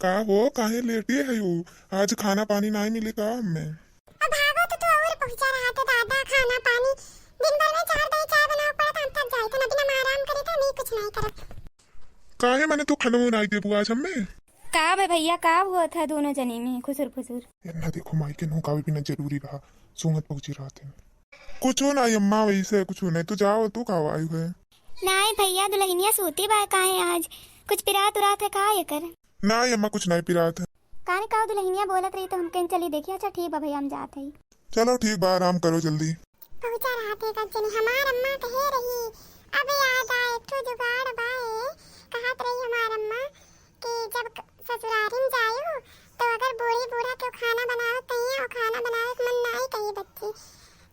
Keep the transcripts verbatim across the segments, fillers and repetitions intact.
का हो, काहे लेटे है हो? आज खाना पानी नाहीं मिले का हमें? अब भागो तो तू और पहुंचा रहा था दादा, खाना पानी। दिन भर में चार दाई चाय बनावे पड़त, हम थक जाए, तो अभी हम आराम करे थे, नहीं कुछ नहीं करब। काहे मने तू खाना बनाई देबू आज हमें? का बे भैया, का हुआ था दोनों जने में खुसुर फुसुर? ये ना देखो, माई के नौकावे बिना जरूरी रहा, सूंघत पहुंची रहत है। कुछो नाहीं अम्मा, वैसे कुछो नाहीं। तू जाओ, तू का आयु है? नाहीं भैया, दुल्हनिया सूती बा काहे आज? कुछ पिरात उरात है का एकर? नाहीं अम्मा, कुछ नाहीं पिरात है। काहे का दुल्हनिया बोलत रही तो हम कहें चली देखी। अच्छा ठीक बा भैया, हम जात हई। चलो ठीक बा, आराम करो जल्दी। पहुंचा रहा थे कब जनी हमार अम्मा कहे रही, अब याद आए एक ठो जुगाड़ बाए, कहत रही हमार अम्मा कि जब क-, ससुरारी में जायू तो अगर बूढ़ी बूढ़ा केहू खाना बनावे कहिए और खाना बनावे के मन नाई कही बच्ची,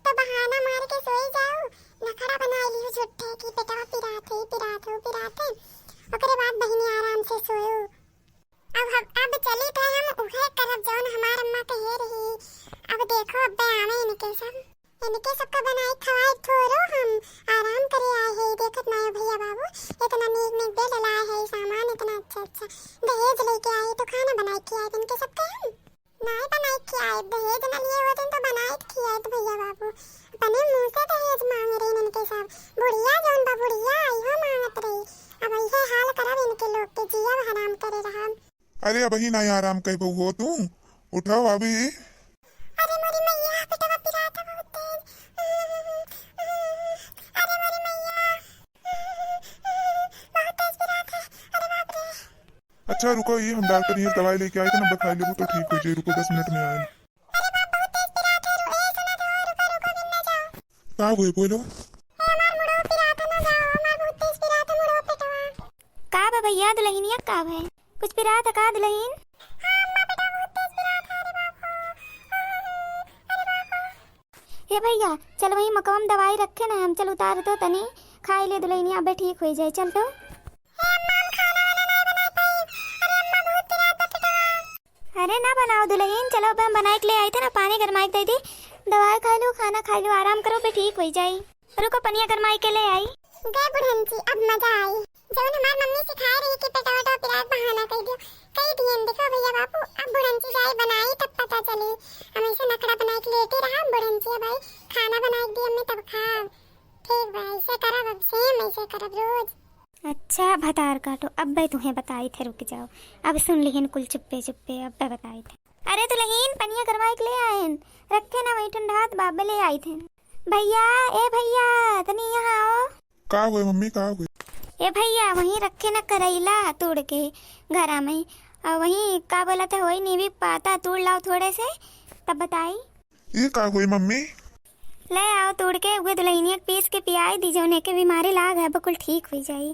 तो बहाना मार के सोई जाऊ, नखड़ा बनाई लियो झूठे की पेटवा पिरात है, पिरात हो, पिरात है। ओकरे बाद बहिनी आराम से सोयू। अब हम, अब चली थे हम उहे करब जौन हमार अम्मा कहे रही। अब देखो अब्बे आवे इनके सब, इनके सबका बनाई खवाई थोड़ो हम आराम करे आए हैं, देखत नायो भैया बाबू इतना नीक नीक बेड लाए है, सामान इतना अच्छा अच्छा दहेज लेके आए, तो खाना बनाई खियाए इनके सबके हम। नाई बनाई खियाए, दहेज न लिए होते तो बनाई खियाए भैया बाबू। अपने मुंह से दहेज मांग रहे इनके सब। बुढ़िया जौन बा बुढ़िया, इहो मांगत रही। अब इहे हाल करब इनके लोग के, जियब हराम करे रहब। अरे अबही नाई आराम कइबू हो तू, उठाओ अभी। अरे मोरी मैया, पेटवा पिरात बहुत तेज। अरे मोरी मैया। बहुत तेज पिरात है। अरे बाप रे। अच्छा रुको, ये हम डॉक्टर यहाँ दवाई लेके आए थे ना, अब खाई लेबू तो ठीक हो जाए। रुको, दस मिनट में आए। अरे बाप, बहुत तेज पिरात है। रु-, ए, सुना तो, रुको, रुको, गिर ना जाओ। का हुए, बोलो। ए, हमार मुड़वा पिरात है, ना जाओ, हमार बहुत तेज पिरात है मुड़वा, पेटवा। का बा भैया, दुल्हनिया का बा? कुछ पिरात है का दुल्हन? हाँ अम्मा, पेटवा बहुत तेज पिरात है, अरे बाप रे। अरे बाप रे। ए भैया, चल वहीं मकवा में दवाई रखे ना हम, चल उतार तो तनी, खाई ले दुल्हनिया, अबे ठीक होई जाए, चल तो। ए अम्मा, हम खाना वाना नाई बनाई पाई। अरे अम्मा, बहुत पिरात बा पेटवा। अरे ना बनाओ दुल्हन, चलो अब हम बनाई के ले आई थे ना, पानी गरमाई के दे दी, दवाई खाई लो, खाना खाई लो, आराम करो, अबे ठीक होई जाई। रुको, पनिया गरमाई के ले आई। गए बुढ़न जी, अब मजा आई। जौन हमार मम्मी सिखाए रही कि पेटवा वेटवा पिरात बहाना कह दियो, कह दियन। देखो भैया बापू, अब बुढ़न जी जाए बनाई तब पता चली। हम ऐसे नखड़ा बनाए के लेटे रहा, बुढ़न जी अब आई खाना बनाए के दिए हमें तब खाब। ठीक बा, ऐसे करब, अब सेम ऐसे करब रोज। अच्छा भतार काटो, अब्बे तुहें बताई थे, रुक जाओ, अब सुन लिहिन कुल चुप्पे चुप्पे, अब्बे बताई थे। अरे दुल्हन, पनिया गरमाई के ले आएन, रखे ना वहीं ठंडात बा, अब्बे ले आई थे। भैया, ए भैया, तनी यहाँ आओ। का हुए मम्मी, का हुए? ए भैया, वहीं रखे ना करैला तोड़ के घरा में, और वहीं का बोला था, वही नींबी पाता तोड़ लाओ थोड़े से, तब बताई। ये का हुए मम्मी? ले आओ तोड़ के, उहे दुल्हनिया के पीस के पियाई दी, जौन एके बीमारी लाग है, बिल्कुल ठीक हुई जाई।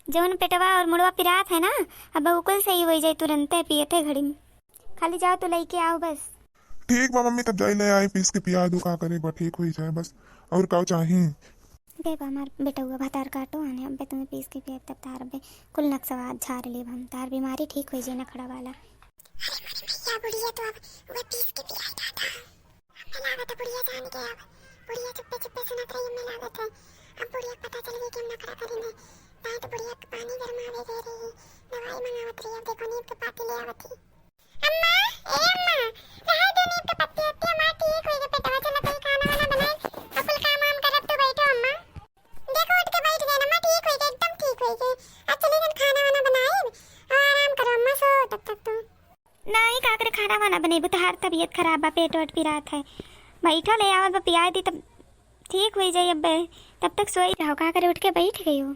जौन पेटवा और मुड़वा पिरात है ना, अब बिल्कुल सही हुई जाई तुरंते पियते घड़ी में। खाली जाओ तो लेके आओ बस। ठीक बा मम्मी, तब जाई ले आई, पीस के पिया दू, का करे बा, ठीक होई जाए बस, और का चाही? दे बा हमार बेटउआ, भतार काटो आने, अबे तुम्हें पीस के पिया तब तार बे कुल नक्सवा झार लेब हम, तार बीमारी ठीक होई जाए नखड़ा वाला। अरे मोरी मैया, बुढ़िया तो अब वो पीस के पिया दादा। हमें लागत है बुढ़िया जान के अब, बुढ़िया चुप्पे चुप्पे सुनत रही, हमें लागत है अब बुढ़िया के पता चल गई कि हम नखड़ा करेंगे, ताई तो बुढ़िया के पानी गरमावे गए रही, दवाई मंगावत रही, अब देखो नीम के पाती ले आवत ही। अम्मा, ए अम्मा, रहे दो नीम के पत्ती उत्ती, हमार ठीक होई गए पेटवा, चलो तनी खाना वाना बनाई, और कुल काम वाम करब, तू बैठो अम्मा। देखो उठ के बैठ गए अम्मा, ठीक होई गए, एकदम ठीक होई गए। अब चली जन खाना वाना बनाई, और आराम करो अम्मा, सो तब तक तुम। नाहीं का करे खाना वाना बनेबू, तोहार तबीयत खराब बा, पेट वेट पिरात है। बैठो ले आवत बा पियाई दी तब ठीक होई जाई। अब तब तक सोई रहो, का करे उठ के बैठ गई हो।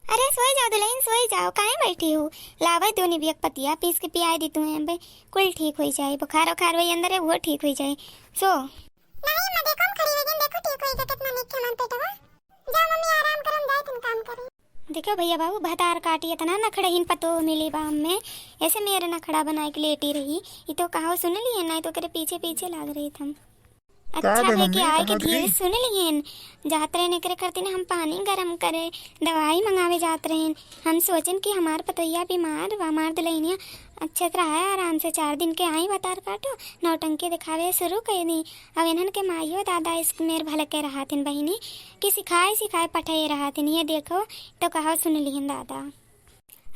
अरे सोई जाओ दुल्हन, सोई जाओ, काहे बैठी हो? लावे दो निबियक पतिया पीस के पियाई दी तुम्हें, अब कुल ठीक होई जाई। बुखार उखार वही अंदर है, वो ठीक होई जाई। सो। नहीं अम्मा, देखो हम खड़ी हो गए, देखो ठीक होई गए, कितना नीक के हमार पेटवा। जा मम्मी आराम करो, हम जाए तुम काम करे। देखो भैया बाबू, भतार काटी इतना नखड़हीन पतोह मिली बा हमें, ऐसे मेरे नखड़ा बनाए के लेटी रही। ये तो कहो सुन लिए, नहीं तो करे पीछे पीछे लाग रही थम। का अच्छा बे भई कि मम्मी, आए के कहाँ धीरे गई? सुन लिहेन, जात रहन एकरे करती ना हम पानी गरम करे, दवाई मंगावे जात रहन। हम सोचन कि हमार पतोहिया बीमार बा, हमार दुल्हनिया अच्छे से रहा है, आराम से चार दिन के आई भतार काटो, नौटंकी दिखावे शुरू कर दी। अब इन्हन के माइयो दादा इस मेर भलके रहत हिन बहिनी कि सिखाए सिखाए पठाए रहत हिन। ये देखो तो कहो सुन लिहन दादा।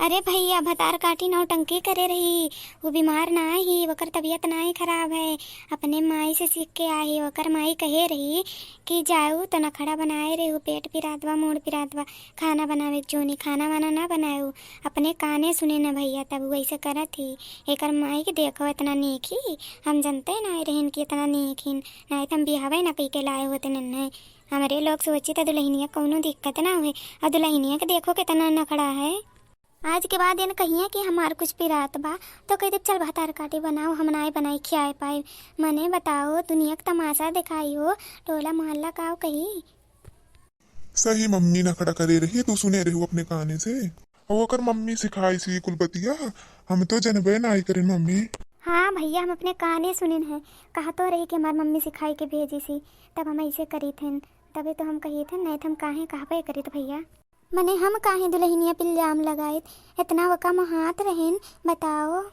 अरे भइया, भतार काटी नौटंकी करे रही, उ बीमार नाहीं ही, ओकर तबियत नाहीं खराब है, अपने माई से सीख के आई ही। ओकर माई कहे रही कि जाउ त नखड़ा बनाए रहू, पेट पिरात बा, मूड़ पिरात बा, खाना बनावे के जोनी, खाना वाना ना बनाउ। अपने काने सुने न भइया, तब उ ऐसे करत ही। एकर माई के देखो, एतना नीक ही, हम जनते नाहीं रहिन कि एतना नीक हिन, नाहीं त हम बियाहवे ना कइके लाए होते नन्हे। हमरे लोग सोची त दुलहिनिया कउनो दिक्कत ना होए, अउर दुलहिनिया के देखो केतना नखड़ा है। आज के बाद एन कहिया कि हमार कुछ पिरात बा, तो कहि देब, "चल भतार काटी बनाउ, हम नाहीं बनाई खियाए पाइब।" मने बताओ, दुनिया के तमासा देखाई हो, टोला मोहल्ला काउ कही। सही मम्मी नखड़ा करे रही, तू सुने रहू अपने काने से। अउ ओकर मम्मी सिखाइस ही कुल बतिया, हम तो जनबे नाहीं करेन मम्मी। हाँ भइया, हम अपने काने सुनिन है, कहतो रही कि हमार मम्मी सिखाई के भेजिस ही, तब हम ऐसे करित हन, तबे तो हम कहित हन, नाहीं त हम काहे कहबे करित भइया। मने हम काहे दुलहिनिया पे इल्जाम लगाइत, एतना ओका मोहात रहेन, बताओ।